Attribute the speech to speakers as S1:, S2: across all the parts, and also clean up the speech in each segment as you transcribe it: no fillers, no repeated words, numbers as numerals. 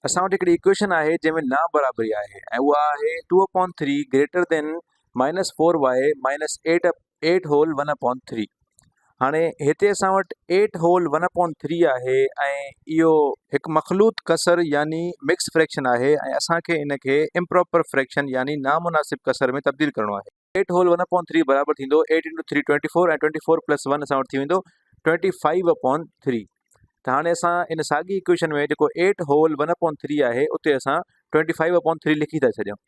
S1: اسان وٽ هڪڙي ايڪويشن آهي جنهن ۾ نا برابري آهي ۽ اها آهي two upon three greater than minus four y minus eight eight whole one upon three. هاڻي هتي اسان وٽ eight whole one upon three آهي ۽ اهو هڪ مخلوط ڪسر يعني مڪس فريڪشن آهي ۽ اسان کي ان کي امپراپر فريڪشن يعني نامناسب ڪسر ۾ تبديل ڪرڻو آهي. Eight whole one upon three برابر ٿيندو eight into three twenty four ۽ twenty four plus one اسان وٽ ٿي ويندو ٽوئنٽي فائيو اپون ٿري. ته هاڻي اسان ان ساڳي ايڪويشن ۾ جيڪو eight whole one upon three آهي اتي اسان ٽوئنٽي فائيو اپون ٿري لکي ٿا ڇڏيون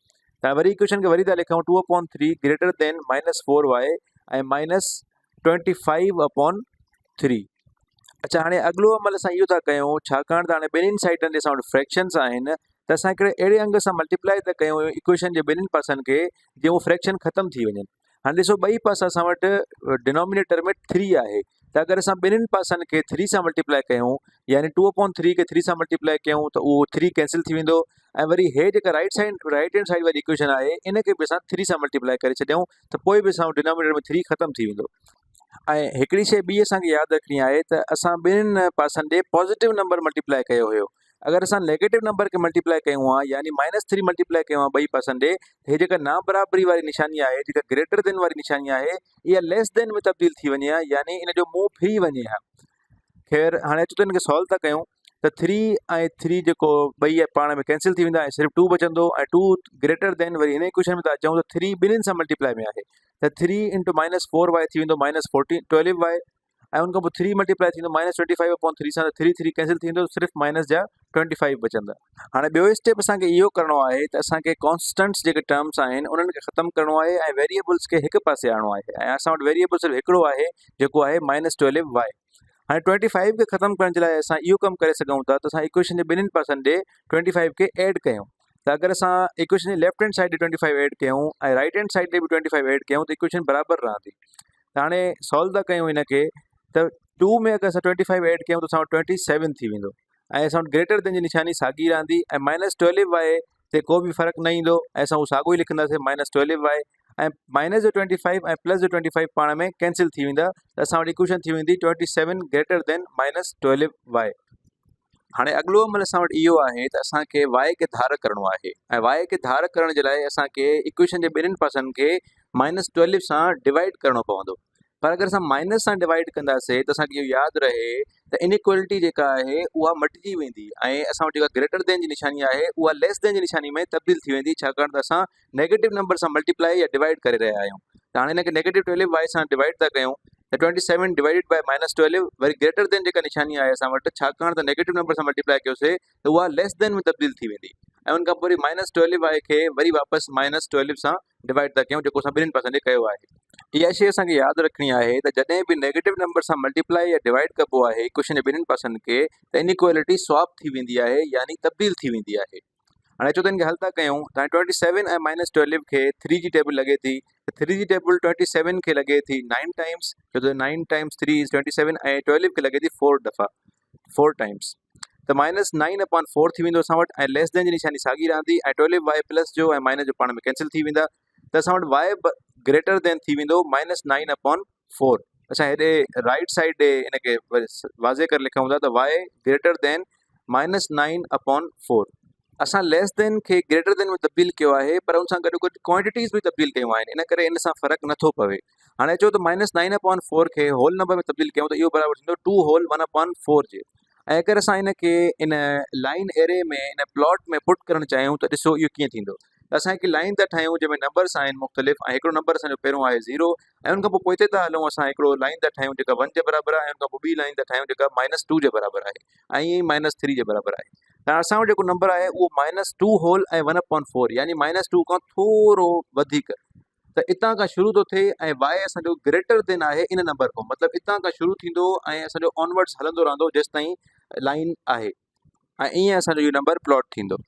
S1: ته وري ايڪويشن کي وري ٿا لکون two upon three greater than minus four y ۽ minus twenty five upon three. اچھا هاڻي اڳلو عمل اسان اهو ٿا ڪيون ڇاڪاڻ ته هاڻي ٻنهين سائيڊن تي اسان وٽ فريڪشنس آهن ته اسان هڪڙي اهڙي انگ سان ملٽيپلائي ٿا ڪيون ايڪويشن جي ٻنهين پاسن کي جيئن هو فريڪشن ختم ٿي وڃن. هاڻي ڏسو ٻئي پاسا اسان وٽ ڊينومينيٽر ۾ ٿري آهي ته اگر اسان ٻنهين پاسن کي ٿري سان ملٽيپلائي ڪيون يعني ٽو اپون ٿري کي ٿري سان ملٽيپلائي ڪيون ته اهو ٿري ڪينسل ٿي ويندو ۽ وري هي جيڪا right side right hand side واري ايڪويشن آهي ان کي به اسان ٿري سان ملٽيپلائي ڪري ڇڏيون ته پوء به اسان وٽ ڊينومينيٽر ۾ ٿري ختم ٿي ويندو. ۽ هڪڙي شيء ٻي اسان کي ياد رکڻي آهي ته اسان ٻنهين پاسن ڏي پازيٽو نمبر ملٽيپلائي ڪيو هيو اگر اسان نيگيٽو نمبر کي ملٽيپلائي ڪيون ها يعني مائنس ٿري ملٽيپلائي ڪيون ها ٻئي پاسن ڏي ته هي جيڪا نابرابري واري نشاني آهي جيڪا گريٽر دين واري نشاني آهي اها ليس دين ۾ تبديل ٿي وڃي ها يعني ان جو منهن ڦري وڃي ها. خير هاڻي اچو ته ان کي سالو ٿا ڪيون ته ٿري ۽ ٿري جيڪو ٻئي پاڻ ۾ ڪينسل ٿي ويندا ۽ صرف ٽو بچندو ۽ ٽو گريٽر دين وري هن ايڪويشن ۾ ٿا اچون ته ٿري ٻنهين سان ملٽيپلائي ۾ آهي ته ٿري انٽو مائنس فور وائي ٿي ويندو مائنس فورٽين ٽويلو وائي ۽ ان کان پوء ٿري ملٽيپلائي ٿيندو minus twenty five upon three سان ته ٿري ٿري ڪينسل ٿي ويندو صرف مائنس جا ٽوئنٽي فائيو بچندا. هاڻي ٻيو اسٽيپ اسان کي اهو ڪرڻو آهي ته اسان کي ڪانسٽنٽس جيڪي ٽرمس آهن انهن کي ختم ڪرڻو آهي ۽ ويريبلس کي هڪ پاسي آڻڻو آهي ۽ اسان وٽ ويريبل صرف هڪڙو آهي جيڪو آهي مائنس ٽوئلو وائي. هاڻي ٽوئنٽي فائيو کي ختم ڪرڻ جي لاء اسان اهو ڪم ڪري سگهون ٿا ته اسان ايڪويشن جي ٻنهين پاسن ڏي ٽوئنٽي فائيو کي ايڊ ڪيون ته اگر اسان ايڪويشن جي ليفٽ هينڊ سائيڊ ڏي ٽوئنٽي فائيو ايڊ ڪيون ۽ رائٽ هينڊ سائيڊ ڏي به ٽوئنٽي فائيو ايڊ ڪيون ته ايڪويشن برابر رهندي. ته هاڻي سالو ٿا ڪيون هن کي ته ٽو ۾ اگر اسان ٽوئنٽي فائيو ايڊ ڪيون ته اسان وٽ ٽوئنٽي سيون ٿي ويندو ۽ اسان وٽ گريٽر دين جي نشاني ساڳي رهندي ۽ مائنس ٽوئلو وائي تي ڪو به فرق نه ايندو ۽ اسان اهو ساڳو ئي لکنداسين مائنس ٽوئلو وائي ۽ مائنس جو ٽوئنٽي فائيو ۽ پلس جو ٽوئنٽي فائيو پاڻ ۾ ڪينسل ٿي ويندا ته اسان وٽ ايڪويشن ٿي ويندي twenty seven greater than minus twelve y. هاڻي اڳلو عمل اسان وٽ اهو آهي ته اسان کي y کي ڌار ڪرڻو آهي ۽ y کي ڌار ڪرڻ جي لاء اسان کي ايڪويشن جي ٻنهين پاسن کي مائنس ٽويلو سان ڊوائيڊ ڪرڻو پوندو پر اگر اسان مائنس سان ڊوائيڊ ڪنداسي ته اسان کي اهو ياد رهي ته انيڪوالٽي جيڪا آهي اها مٽجي ويندي ۽ اسان وٽ جيڪا گريٽر دين جي نشاني آهي اها ليس دين جي نشاني ۾ تبديل ٿي ويندي ڇاڪاڻ ته اسان نيگيٽو نمبر سان ملٽيپلائي يا ڊوائيڊ ڪري رهيا آهيون ته هاڻي هن کي نيگيٽو ٽويلو وائي سان ڊوائيڊ ٿا ڪيون ته twenty seven divided by minus twelve وري گريٽر دين جيڪا نشاني آهي اسان وٽ ڇاڪاڻ ته نيگيٽو نمبر سان ملٽيپلائي ڪيوسي ته اها ليس دين ۾ تبديل ٿي ويندي ۽ ان کان پوء وري مائنس ٽويلو وائي کي وري واپس مائنس ٽويلو سان ڊوائيڊ ٿا ڪيون جيڪو اسان ٻنهين پاسن ڏي ڪيو آهي. اها شيء اسان کي ياد رکڻي آهي ته جڏهن به نيگيٽو نمبر سان ملٽيپلائي يا ڊوائيڊ ڪبو آهي ايڪويشن جي ٻنهين پاسن کي ته انيڪوالٽي سواپ ٿي ويندي آهي يعني تبديل ٿي ويندي آهي. هاڻي اچو ته ان کي حل ٿا ڪيون ته هاڻي ٽوئنٽي سيون ۽ مائنس ٽويلو کي ٿري جي ٽيبل لڳي ٿي ته ٿري جي ٽيبل ٽوئنٽي سيون کي لڳي ٿي نائن ٽائمس ڇو ته nine times three is twenty seven ۽ twelve کي لڳي ٿي فور دفعا فور ٽائمس ته مائنس نائن اپان فور ٿي ويندو اسان وٽ ۽ ليس دين جي نشاني ساڳي رهندي ۽ ٽويلو وائي پلس جو ۽ مائنس جو پاڻ ۾ ڪينسل ٿي ويندا ته اسان وٽ وائي گريٽر دين ٿي ويندو مائنس نائن اپان فور. اسان هيڏي رائيٽ سائيڊ ڏي ان کي واضح ڪري لکون ٿا ته y greater than minus nine upon four. اسان ليس دين کي گريٽر دين ۾ تبديل ڪيو آهي پر ان سان گڏو گڏ ڪوانٽيٽيز به تبديل ڪيون آهن ان ڪري ان سان فرق نٿو پوي. هاڻي اچو ته مائنس نائن اپان فور کي هول نمبر ۾ تبديل ڪيون ته اهو برابر ٿيندو two whole one upon four جي ۽ اگر اسان ان کي in line ARY ۾ in plot ۾ پٽ ڪرڻ چاهيون ته ڏسو اهو ڪيئن ٿيندو ته اسان هڪ لائن ٿا ٺاهيون جنهن ۾ نمبرس آهن مختلف ۽ هڪڙو نمبر اسان جو پهريون آهي زيرو ۽ ان کان پوء پوئتي ٿا هلون اسان هڪڙو لائن ٿا ٺاهيون جيڪا ون جي برابر آهي ۽ ان کان پوء ٻي لائن ٿا ٺاهيون جيڪا مائنس ٽو جي برابر آهي ۽ ائين ئي مائنس ٿري جي برابر آهي ته اسان وٽ جيڪو نمبر آهي اهو مائنس ٽو هول ۽ ون اپان فور يعني مائنس ٽو کان ٿورو وڌيڪ ته اتان کان شروع ٿو ٿئي ۽ وائي اسان جو گريٽر دين آهي ان نمبر کان مطلب اتان کان شروع ٿيندو ۽ اسان جو آنورڊس هلندو رهندو جيستائين لائن آهي ۽ ائين اسان جو اهو نمبر پلاٽ ٿيندو.